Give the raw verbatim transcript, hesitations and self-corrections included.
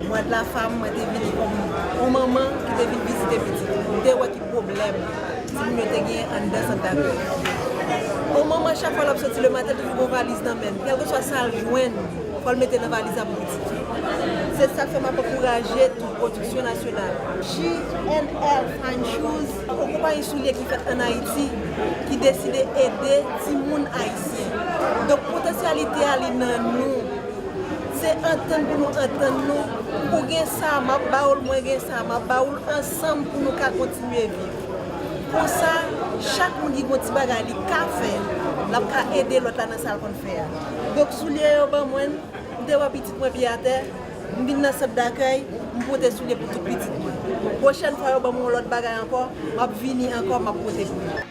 Mwa de la fam, mwen te vini kòm yon manman ki te vin vizite pitit li. M te wè ki pwoblèm timoun yo te gen anndan sant dakèy. Yon manman, chak fwa l ap soti lematen, toujou gon valiz nan men l. Kèlkeswa sa l jwenn, fò l mete nan valiz la pou pitit li. Se sa k fè m ap ankouraje tou pwodiksyon nasyonal. G N L Fine Shoes, yon konpayi soulye ki fèt ann Ayiti, ki deside ede timoun ayisyen. Donk, potansyalite a li nan nou. Se antann pou nou antann nou. Ou gen sa, m ap ba w l, mwen gen sa, m ap ba w l, ansanm pou nou ka kontinye viv. Konsa, chak moun ki gen yon ti bagay li ka fè, l ap ka ede lòt la nan sa l konn fè a. Donk, soulye yo ban mwen, m te wè pitit mwen pye atè, m vin nan sant dakèy, m pote soulye pou tout pitit mwen. Pwochèn fwa yo ban mwen yon lòt bagay ankò, m ap vini ankò, m ap pote pou yo.